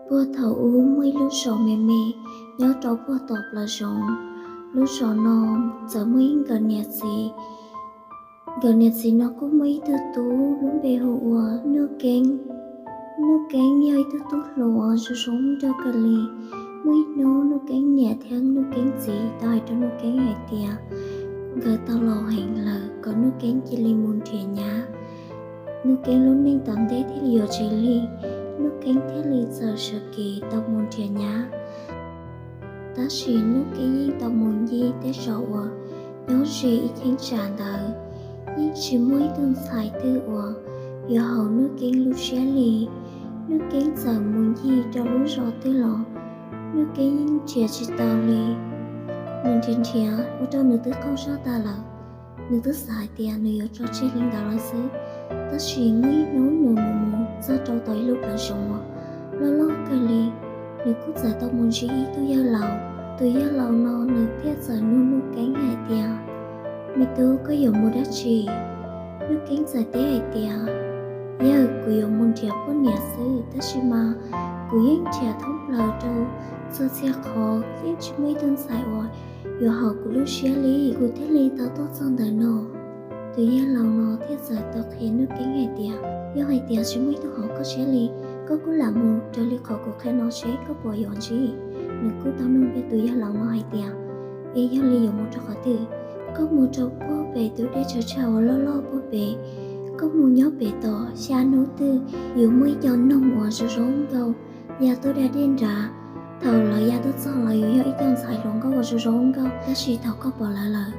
Puag thaum ub muaj ib lub zos me me nyob rau puag tom plaws zoov. Lub zos no txawm muaj ib nkawm niam txiv. Nkawm niam txiv no kuj muaj ib tug tub lub npe hu ua Nuj Keeb. Nuj Keeb yog ib tug tub hluas zoo zoo nkauj kawg li. Muaj ib hnub Nuj Keeb niam thiab Nuj Keeb txiv tau hais rau Nuj Keeb hais tias nkawd tau laus heev lawm kom Nuj Keeb cia li mus nrhiav nyab. Nuj Keeb lub neej tom ntej thiaj li yuav tsis lig, Nuj Keeb thiaj li txawm sawv kev tau mus nrhiav nyab. Tab sis Nuj Keeb yeej tau mus ncig tej zos uas nyob ze ib cheeb tsam ntawd, yeej tsis muaj ib tug ntxhais twg uas yuav haum Nuj Keeb lub siab li. Nuj Keeb txawm mus ncig rau lub zos twg los Nuj Keeb yeej nrhiav tsis tau li. Nws nrhiav nrhiav ua rau nws twb qaug zog tas lawm. Nws twb xav hais tias nws yuav tso tseg li ntawd lawm xwb. Tab sis muaj ib hnub nws mus mus txog rau tom ib lub plawv zoov uas loj loj kawg li. Nws kuj txawm tau mus ntsib ib tug yawg laus. Tus yawg laus no nws thiaj txawm nug Nuj Keeb hais tias, Me tub, koj yuav mus dab tsi? Nuj Keeb txawm teb hais tias, Yawg, kuv yuav mus nrhiav poj niam xwb, tab sis mas kuv yeej nrhiav thoob plaws rau txhua txhia qhov, yeej tsis muaj ib tug ntxhais uas yuav haum kuv lub siab li, kuv thiaj li tau tuaj txog ntawm no. Tus yawg laus no thiaj txawm tau qhia Nuj Keeb hais tias, Yog hais tias tsis muaj ib tug haum koj siab li, koj kuj lam mus raws li qhov kuv qhia no seb koj puas yuav ntsib. Nws kuj tau nug kiag tus yawg laus no hais tias, Es yog li yuav mus rau qhov twg? Koj mus rau puag pem tus dej tsawv tsawv uas loj loj puag pem. Koj mus nyob pem tod xya hnub twg yuav muaj ib co noog uas zoo zoo nkauj ya tuaj da dej nrad. Thaum lawv ya tuaj txog los yuav yog ib co ntxhais hluas nkauj uas zoo zoo nkauj, tab sis thaum koj pom lawv lawm,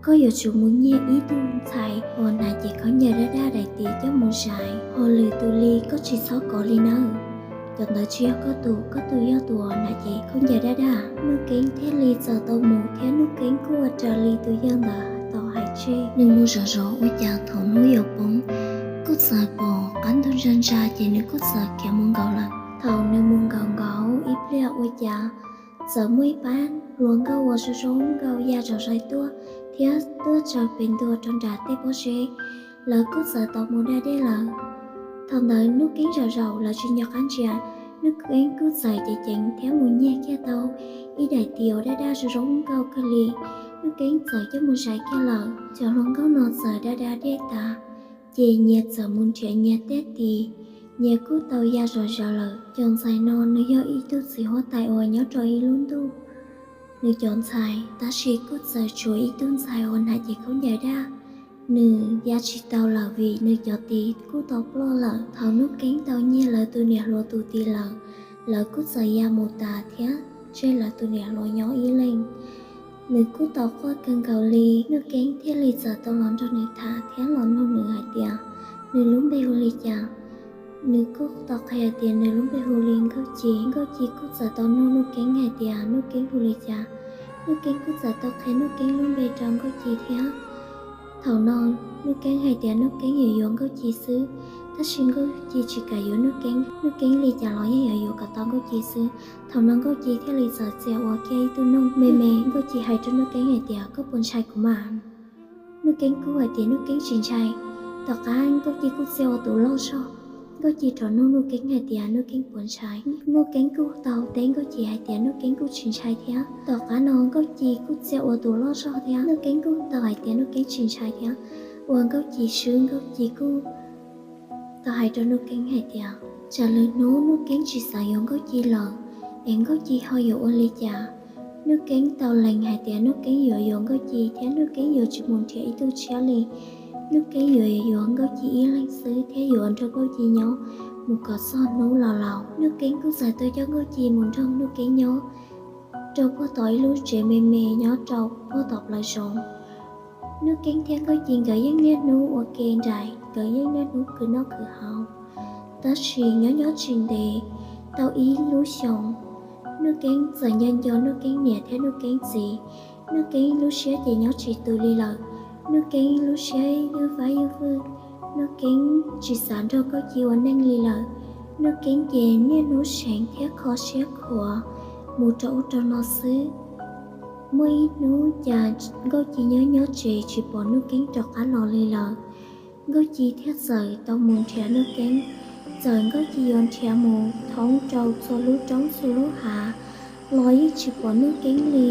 koj yuav tsum mus nyiag ib tug ntxhais uas hnav cev khaub ncaws daj daj daim tias coj mus zais. Ho lwm tus li koj tsis txhob kov li nawb. Cov ntawd tsis yog koj tus, koj tus yog tus uas hnav cev khaub ncaws daj daj. Nuj Keeb thiaj li txawm tau mus thiab Nuj Keeb kuj ua raws li tus yawg ntawd tau hais tseg. Nws mus zov zov ua cas thaum hnub yuav poob, kuj txawm pom qab ntug ntsa ntsa ces nws kuj txawm khiav mus nkaum lawm. Thaum nws mus nkaum nkaum ib pliag ua cas txawm muaj ib pab hluas nkauj uas zoo zoo nkauj ya zom zaws tuaj thiab tuaj tsaws pes ntua rau nram tej pob zeb. Lawv kuj txawm tau mus da dej lawm. Thaum ntawd Nuj Keeb zaum zaum lawv tsis nco qab ntsia, Nuj Keeb kuj txawm ceev ceev thiab mus nyiag kiag tau ib daim tias daj daj zoo zoo nkauj kawg li. Nuj Keeb txawm coj mus zais kiag lawm. Cov hluas nkauj no txawm da da dej tas, ces nyias txawm mus nrhiav nyias tej tis, nyias kuj tau ya zom zaws lawm. Cov ntxhais no nws yog ib tug txiv huab tais uas nyob rau ib lub ntuj. Nws cov ntxhais tab sis kuj txawm tshuav ib tug ntxhais uas hnav cev khaub ncaws daj, nws ya tsis tau lawm vim nws cov tis kuj tau ploj lawm. Thaum Nuj Keeb tau nyiag lawv tus niam hluas tus tis lawm, lawv kuj txawm ya mus tas thiab tseg lawv tus niam hluas nyob ib leeg. Nws kuj tau quaj kawg nkaus li, Nuj Keeb thiaj li txawm tau los nrog nws tham thiab los nug nws hais tias nws lub npe hu li cas. Nws kuj tau qhia tias nws lub npe hu li Nkauj Ci. Nkauj Ci kuj txawm tau nug Nuj Keeb hais tias Nuj Keeb hu li cas. Nuj Keeb kuj txawm tau qhia Nuj Keeb lub npe rau Nkauj Ci thiab. Thaum no Nuj Keeb hais tias Nuj Keeb yuav yuav Nkauj Ci xwb, tab sis Nkauj Ci tsis kam yuav Nuj Keeb. Nuj Keeb li cas los yeej yuav yuav kom tau Nkauj Ci xwb. Thaum no Nkauj Ci thiaj li txawm txia ua kiag ib tug noog me me. Nkauj Ci hais rau Nuj Keeb hais tias, Koj puas ntshai kuv mas? Nuj Keeb kuj hais tias Nuj Keeb tsis ntshai. Tom qab Nkauj Ci kuj txia ua tus loj zog. Nkauj Ci rov nug Nuj Keeb hais tias Nuj Keeb puas ntshai. Nuj Keeb kuj tau teb Nkauj Ci hais tias Nuj Keeb kuj tsis ntshai thiab. Tom qab no Nkauj Ci kuj txia ua tus loj zog thiab. Nuj Keeb kuj tau hais tias Nuj Keeb tsis ntshai thiab. Uas Nkauj Ci swb, Nkauj Ci kuj tau hais rau Nuj Keeb hais tias tsam lwm hnub Nuj Keeb tsis xav yuav Nkauj Ci lawm, es Nkauj Ci ho yuav ua li cas? Nuj Keeb tau lees hais tias Nuj Keeb yuav yuav Nkauj Ci thiab Nuj Keeb yuav tsis mus nrhiav ib tug tshiab li. Nuj Keeb yuav yuav Nkauj Ci ib leeg xwb thiab yuav nrog Nkauj Ci nyob mus kom txog hnub laus laus. Nuj Keeb kuj txawm tau coj Nkauj Ci mus nrog Nuj Keeb nyob rau puag tom ib lub tsev me me nyob rau puag tom plaws zoov. Nuj Keeb thiab Nkauj Ci nkawd yeej niaj hnub ua ke nraim, nkawd yeej niaj hnub khwv noj khwv haus. Tab sis nyob nyob tsis ntev, tau ib lub xyoos, Nuj Keeb txawm nco nco Nuj Keeb niam thiab Nuj Keeb txiv. Nuj Keeb lub siab ces nyob tsis tus li lawm. Nuj Keeb lub siab ywj fab ywj fwj. Nuj Keeb tsis xav nrog Nkauj Ci ua neej li lawm. Nuj Keeb ces niaj hnub seev thiab kho siab khuav mus rau ub rau no xwb. Muaj ib hnub cas Nkauj Ci nyob nyob tsev tsis pom Nuj Keeb rov qab los li lawm. Nkauj Ci thiaj txawm tau mus nrhiav Nuj Keeb. Txawm Nkauj Ci yuav nrhiav mus thoob rau txhua lub roob txhua lub hav los yeej tsis pom Nuj Keeb li.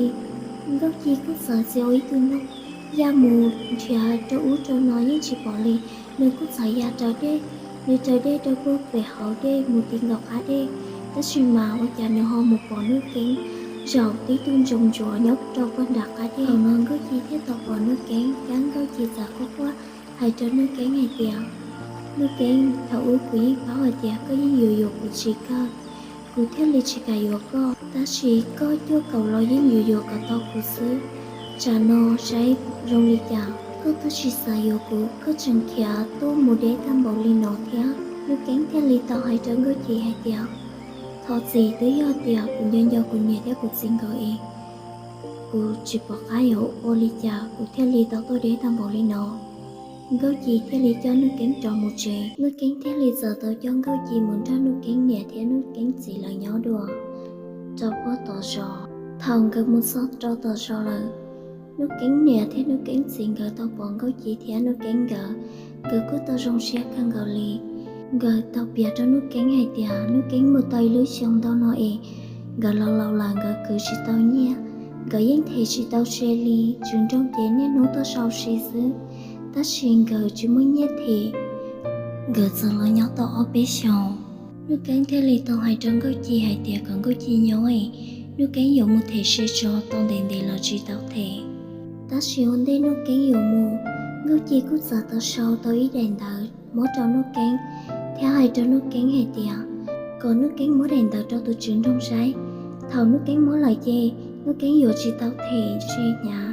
Nkauj Ci kuj txawm txia ua ib tug noog ya mus nrhiav rau ub rau no yeej tsis pom li. Nws kuj txawm ya raws dej, nws raws dej rau puag pem hauv dej mus ti nkaus qab dej, tab sis mas ua cas nws ho mus pom Nuj Keeb zaum tib tug ntsoos ntsuav nyob rau puag nram qab dej. Thaum no Nkauj Ci thiaj tau pom Nuj Keeb thiab Nkauj Ci txawm quaj quaj hais rau Nuj Keeb hais tias, Nuj Keeb, thaum ub kuv yeej paub hais tias koj yeej yuav yuav kuv tsis kawg, kuv thiaj li tsis kam yuav koj, tab sis koj cuaj kaum los yeej yuav yuav kom tau kuv xwb. Tsam no saib zoo li cas koj twb tsis xav yuav kuv, koj tseem khiav tuaj mus deb tag npaum li no thiab. Nuj Keeb thiaj li tau hais rau Nkauj Ci hais tias, thov txim, twb yog tias kuv nco nco kuv niam thiab kuv txiv nkawd es kuv tsis pom qab yuav ua li cas kuv thiaj li tau tuaj deb tag npaum li no. Nkauj Ci thiaj li coj Nuj Keeb rov mus tsev. Nuj Keeb thiaj li txawm tau coj Nkauj Ci mus nrog Nuj Keeb niam thiab Nuj Keeb txiv lawv nyob dua rau puag tom zos. Thaum nkawd mus txog rau tom zos lawm, Nuj Keeb niam thiab Nuj Keeb txiv nkawd tau pom Nkauj Ci thiab Nuj Keeb nkawd, nkawd kuj tau zoo siab kawg nkaus li. Nkawd tau piav rau Nuj Keeb hais tias Nuj Keeb mus tau ib lub xyoo ntau no es nkawd laus laus lawm nkawd khwv tsis tau nyiaj, nkawd yeej them tsis tau se li, tsuas nrog kev niaj hnub tuaj sau se xwb, tab sis nkawd tsis muaj nyiaj them. Nkawd txawm los nyob tau ob peb xyoos, Nuj Keeb thiaj li tau hais rau Nkauj Ci hais tias kom Nkauj Ci nyob es Nuj Keeb yuav mus them se tso, tau ntev ntev los tsis tau them. Tab sis ua ntej Nuj Keeb yuav mus, Nkauj Ci kuj txawm tau sau tau ib daim ntawv muab rau Nuj Keeb thiab hais rau Nuj Keeb hais tias kom Nuj Keeb muab daim ntawv rau tus tswv nroog saib. Thaum Nuj Keeb muab lawm ces Nuj Keeb yuav tsis tau them se hnyav.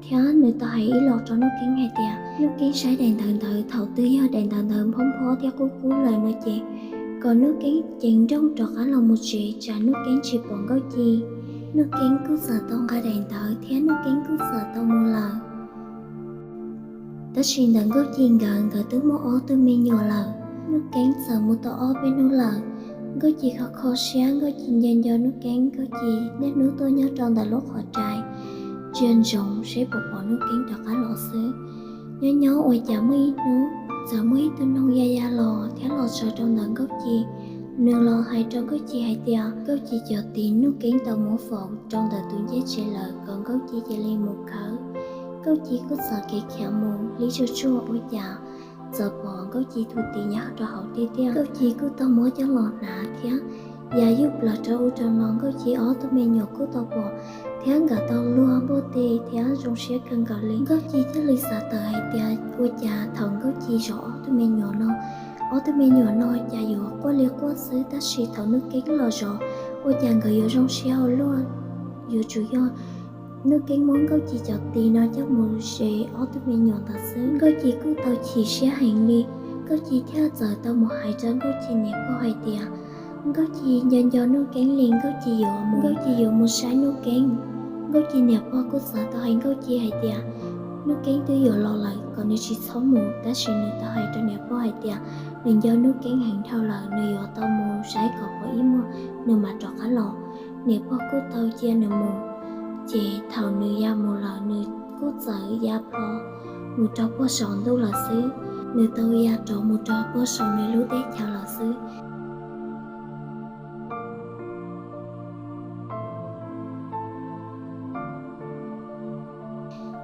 Thiab nws tau hais ib los rau Nuj Keeb hais tias Nuj Keeb saib daim ntawv ntawd thaum twg yog daim ntawv ntawd nphob nphob thiab qub qub lawm no ces kom Nuj Keeb ceev nrooj rov qab los mus tsev tsam Nuj Keeb tsis pom Nkauj Ci. Nuj Keeb kuj txawm tau nqa daim ntawv thiab Nuj Keeb kuj txawm tau mus lawm. Tab sis ntawm Nkauj Ci nkawd, nkawd twb muaj ob tug me nyuam lawm. Nuj Keeb txawm mus tau ob peb hnub lawm, Nkauj Ci kho kho siab, Nkauj Ci nco nco Nuj Keeb, Nkauj Ci niaj hnub tuaj nyob rau ntawm lub qhov rai ntsia ntsoov seb puas pom Nuj Keeb rov qab los xwb. Nyob nyob ua cas muaj ib hnub txawm muaj ib tug noog ya ya los thiab los txog rau ntawm Nkauj Ci. Nws los hais rau Nkauj Ci hais tias Nkauj Ci cov tis Nuj Keeb tau muab faus rau ntawm tus ncej tsev lawm, kom Nkauj Ci cia li mus khawb. Nkauj Ci kuj txawm kev khiav mus li tsuag tsuag ua cas txawm pom Nkauj Ci tus tis nyob rau hauv tiag tiag. Nkauj Ci kuj tau muab coj los hnav thiab ya yuj plaws rau ub rau no. Nkauj Ci ob tug me nyuam kuj tau pom thiab nkawd tau luag npuaj teg thiab zoo siab kawg nkaus li. Nkauj Ci thiaj li xav tawm hais tias ua cas thaum Nkauj Ci zov ob tug me nyuam no, ob tug me nyuam no cas yuav quaj li quaj xwb, tab sis thaum Nuj Keeb los zov ua cas nkawd yuav zoo siab ua luaj. Yuav tsum yog Nuj Keeb muab Nkauj Ci cov tis no coj mus zes ob tug me nyuam ntawd xwb. Nkauj Ci kuj tau chim siab heev li. Nkauj Ci thiaj txawm tau mus hais rau Nkauj Ci niam pog hais tias Nkauj Ci nco nco Nuj Keeb li, Nkauj Ci yuav mus, Nkauj Ci yuav mus saib Nuj Keeb. Nkauj Ci niam pog kuj txawm tau hais Nkauj Ci hais tias Nuj Keeb twb yuav los lawm, kom nws tsis txhob mus, tab sis nws tau hais rau niam pog hais tias nws nco Nuj Keeb heev dhau lawm, nws yuav tau mus saib kom pom ib muag nws mam rov qab los. Niam pog kuj tau cia nws mus. Ces thaum nws ya mus lawm, nws kuj txawm ya plho mus rau puag saum ntuj lawm xwb. Nws tau ya rov mus rau puag saum nws lub teb chaws lawm xwb.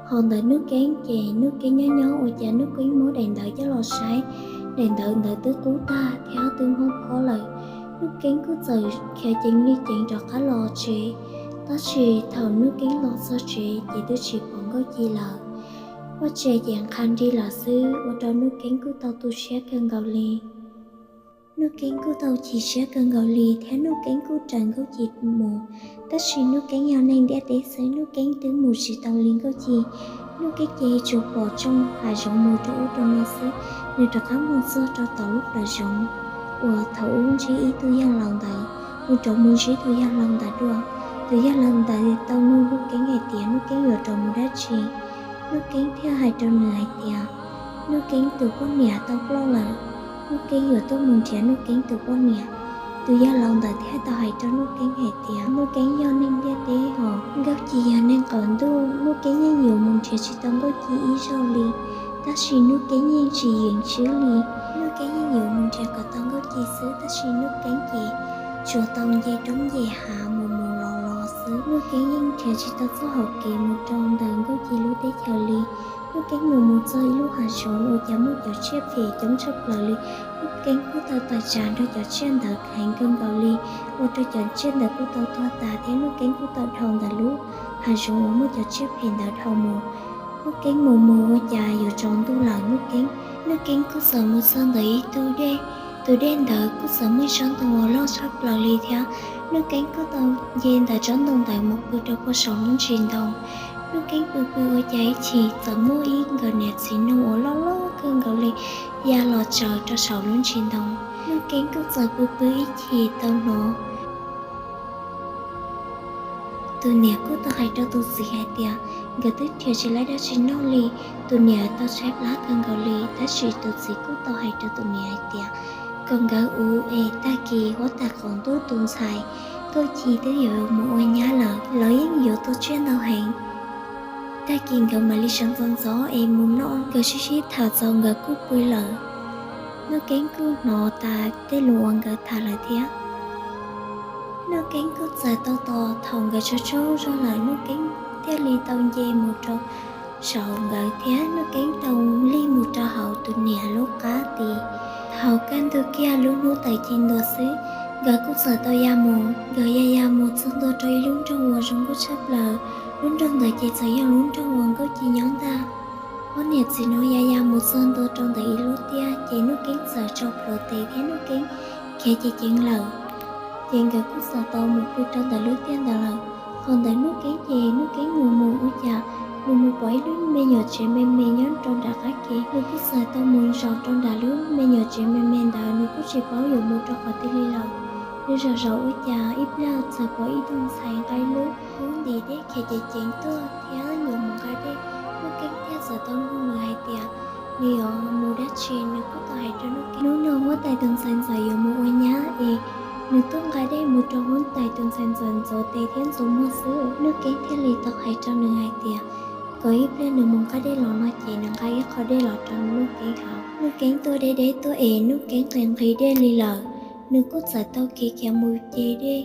Ho ntawm Nuj Keeb ces Nuj Keeb nyob nyob ua cas Nuj Keeb muab daim ntawv coj los saib, daim ntawv ntawd twb qub tag thiab twb mob phob lawm. Nuj Keeb kuj txawm khiav ceev li ceev rov qab los tsev, tab sis thaum Nuj Keeb los txog tsev ces twb tsis pom Nkauj Ci lawm. Vaj tse ces nqha nrig lawm xwb, ua rau Nuj Keeb kuj tau tu siab kawg nkaus li. Nuj Keeb kuj tau chim siab kawg nkaus li thiab Nuj Keeb kuj raws Nkauj Ci mus, tab sis Nuj Keeb yog neeg ntiaj teb xwb, Nuj Keeb twb mus tsis tau li Nkauj Ci. Nuj Keeb ces tsuas pom tsoo hav zoov mus rau ub rau no xwb. Nws rov qab mus txog rau tom lub plawv zoov uas thaum ub ntsib ib tug yawg laus ntawd, nws rov mus ntsib tus yawg laus ntawd dua. Tus yawg laus ntawd tau nug Nuj Keeb hais tias Nuj Keeb yuav rov mus dab tsi. Nuj Keeb thiaj hais rau nws hais tias Nuj Keeb tus poj niam tau ploj lawm, Nuj Keeb yuav tuaj mus nrhiav Nuj Keeb tus poj niam. Tus yawg laus ntawd thiaj tau hais rau Nuj Keeb hais tias Nuj Keeb yog neeg ntiaj teb hos Nkauj Ci yog neeg qaum ntuj, Nuj Keeb yeej yuav mus nrhiav tsis tau Nkauj Ci ib zaug li, tab sis Nuj Keeb yeej tsis yeem swb li. Nuj Keeb yeej yuav mus nrhiav kom tau Nkauj Ci xwb, tab sis Nuj Keeb ces tsuas tau nce roob nce hav mus mus los los xwb. Nuj Keeb yeej nrhiav tsis tau txoj hau kev mus rau ntawm Nkauj Ci lub teb chaws li. Nuj Keeb mus mus txog ib lub hav zoov uas cas muaj cov tsiaj phem coob tshaj plaws li. Nuj Keeb kuj tau tais tsam nrog cov tsiaj ntawd kheev kawg nkaus li, ua rau cov tsiaj ntawd kuj tau tuag tas thiab Nuj Keeb kuj tau dhau ntawm lub hav zoov uas muaj cov tsiaj phem ntawd dhau mus. Nuj Keeb mus mus ua cas yuav tsaus ntuj lawm, Nuj Keeb, Nuj Keeb kuj txawm mus txog ntawm ib tug dej. Tus dej ntawd kuj txawm muaj tsob ntoo uas loj tshaj plaws li thiab. Nuj Keeb kuj tau nce ntawm tsob ntoo ntawd mus pw rau puag saum lub ntsis ntoo. Nuj Keeb pw pw ua cas ib chim txawm muaj ib nkawm niam txiv noog uas loj loj kawg nkaus li ya los tsaws rau saum lub ntsis ntoo. Nuj Keeb kuj txawm pw pw ib chim tau hnov tus niam kuj tau hais rau tus txiv hais tias nkawd twb nrhiav tsis tau dab tsi noj li. Tus niam tau tshaib plab kawg nkaus li, tab sis tus txiv kuj tau hais rau tus niam hais tias kom nkawd ua es tag kis huab tais qaum ntuj tus ntxhais Nkauj Ci twb yuav mus ua nyab lawm, lawv yeej yuav tua tsiaj ntau heev. Tag kis nkawd mam li sawv ntxov ntxov es mus noj. Nkawd sib sib tham txaus nkawd kuj pw lawm. Nuj Keeb kuj hnov tas tej lus uas nkawd tham lawm thiab. Nuj Keeb kuj txawm tau tos thaum nkawd tsaug tsaug zog lawm, Nuj Keeb thiaj li tau nce mus rau saum nkawd thiab Nuj Keeb tau lig mus rau hauv tus niam lub qab tid. Thaum kaj ntug kiag lub hnub tawm ci ntua xwb, nkawd kuj txawm tau ya mus. Nkawd ya ya mus txog ntua rau ib lub nroog uas zoo nkauj tshaj plaws. Lub nroog ntawd ces txawm yog lub nroog uas Nkauj Ci nyob ntag. Ob niam txiv no ya ya mus txog ntua rau ntawm ib lub tiaj ces Nuj Keeb txawm tso plhuav tes thiab Nuj Keeb khiav ceev ceev lawm. Ces nkawd kuj txawm tau mus pw rau ntawm lub tiaj ntawd lawm. Thaum ntawd Nuj Keeb ces Nuj Keeb mus mus ua cas nws mus pom ib lub me nyuam tsev me me nyob rau nram qab kev. Nws kuj txawm tau mus zaum rau nram lub me nyuam tsev me me ntawd, nws kuj tsis paub yuav mus rau qhov twg li lawm. Nws zaum zaum ua cas ib pliag txawm pom ib tug ntxhais nqa ib lub hub ntim dej khiav ceev ceev tuaj thiab yuav mus nqa dej. Nuj Keeb thiaj txawm tau nug nws hais tias nws yuav mus dab tsi. Nws kuj tau hais rau Nuj Keeb, hnub no huab tais tus ntxhais ntxawm yuav mus ua nyab es nws tuaj nqa dej mus rau huab tais tus ntxhais ntxawm ntxuav tes thiab ntxuav muag xwb. Nuj Keeb thiaj li tau hais rau nws hais tias kom ib pliag nws mus nqa dej los no ces nws nqa ib qho dej los rau Nuj Keeb haus. Nuj Keeb tuaj deb deb tuaj es Nuj Keeb nqhis nqhis dej li lawm, nws kuj txawm tau khiav khiav mus ce dej.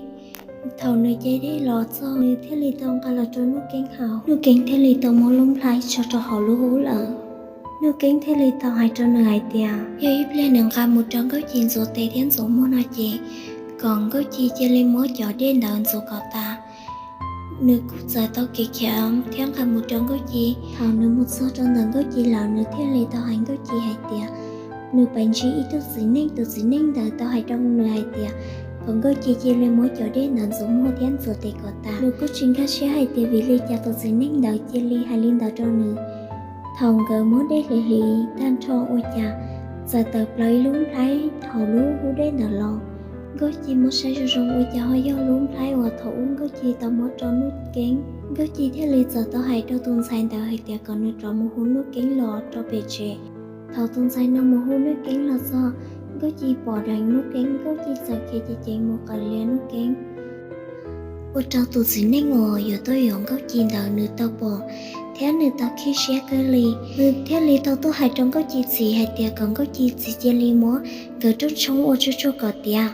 Thaum nws ce dej los txog nws thiaj li tau nqa los rau Nuj Keeb haus. Nuj Keeb thiaj li tau muab lub nplhaib tso rau hauv lub hub lawm. Nuj Keeb thiaj li tau hais rau nws hais tias yog ib pliag nws nqa mus rau Nkauj Ci ntxuav tes thiab ntxuav muag no ces kom Nkauj Ci cia li muab cov dej ntawd ntxuav kom tas. Nws kuj txawm tau khiav khiav thiab nqa mus rau Nkauj Ci. Thaum nws mus txog rau ntawm Nkauj Ci lawm, nws thiaj li tau hais Nkauj Ci hais tias nws pais ntsib ib tug txiv neej, tus txiv neej ntawd tau hais rau nws hais tias kom Nkauj Ci cia li muab cov dej ntawd ntxuav muag thiab ntxuav tes kom tas. Nws kuj tsis nkag siab hais tias vim li cas tus txiv neej ntawd cia li hais li ntawd rau nws. Thaum nkawd muab dej hliv hliv tag nrho ua cas txawm tawm plaws ib lub nplhaib hauv lub hub dej ntawd los. Nkauj Ci muab saib zoo zoo ua cas ho yog lub nplhaib uas thaum ub Nkauj Ci tau muab rau Nuj Keeb. Nkauj Ci thiaj li txawm tau hais rau tus ntxhais ntawd hais tias kom nws rov mus hu Nuj Keeb los rau pem tsev. Thaum tus ntxhais no mus hu Nuj Keeb los txog, Nkauj Ci pom dheev Nuj Keeb, Nkauj Ci txawm khiav ceev ceev mus qawm lias Nuj Keeb. Ua rau tus txiv neej uas yuav tuaj yuav Nkauj Ci ntawd nws tau pom thiab nws tau khib siab kawg li. Nws thiaj li tau tuaj hais rau Nkauj Ci txiv hais tias kom Nkauj Ci txiv cia li muab nkawd rooj tshoob ua tsuag tsuag kom tiav.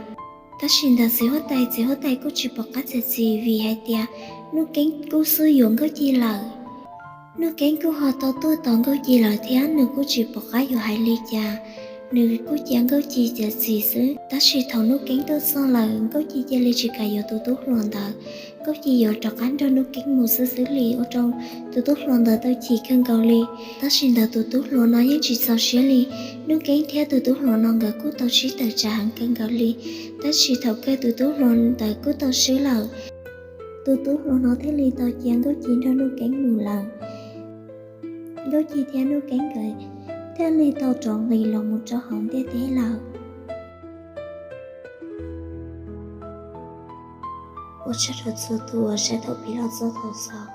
Tab sis ntawm txiv huab tais, txiv huab tais kuj tsis pom qab txiav txim vim hais tias Nuj Keeb kuj xub yuav Nkauj Ci lawm. Nuj Keeb kuj ho tau tuaj tos Nkauj Ci lawm thiab nws kuj tsis pom qab yuav hais li cas, nws kuj cia Nkauj Ci txiav txim xwb. Tab sis thaum Nuj Keeb tuaj txog lawm, Nkauj Ci cia li tsis kam yuav tus tub hluas ntawd. Nkauj Ci yuav rov qab nrog Nuj Keeb mus xwb xwb li, ua rau tus tub hluas ntawd tau chim kawg nkaus li. Tab sis ntawm tus tub hluas no yeej tsis txaus siab li. Nuj Keeb thiab tus tub hluas no nkawd kuj tau sib tawm tsam heev kawg nkaus li. Tab sis thaum kawg tus tub hluas ntawd kuj tau swb lawm. Tus tub hluas no thiaj li tau cia Nkauj Ci nrog Nuj Keeb mus lawm. Nkauj Ci thiab Nuj Keeb nkawd thiaj li tau rov nqis los mus rau hauv ntiaj teb lawm. Ua tsaug rau txhua tus uas saib thaum pib los txog thaum xaus.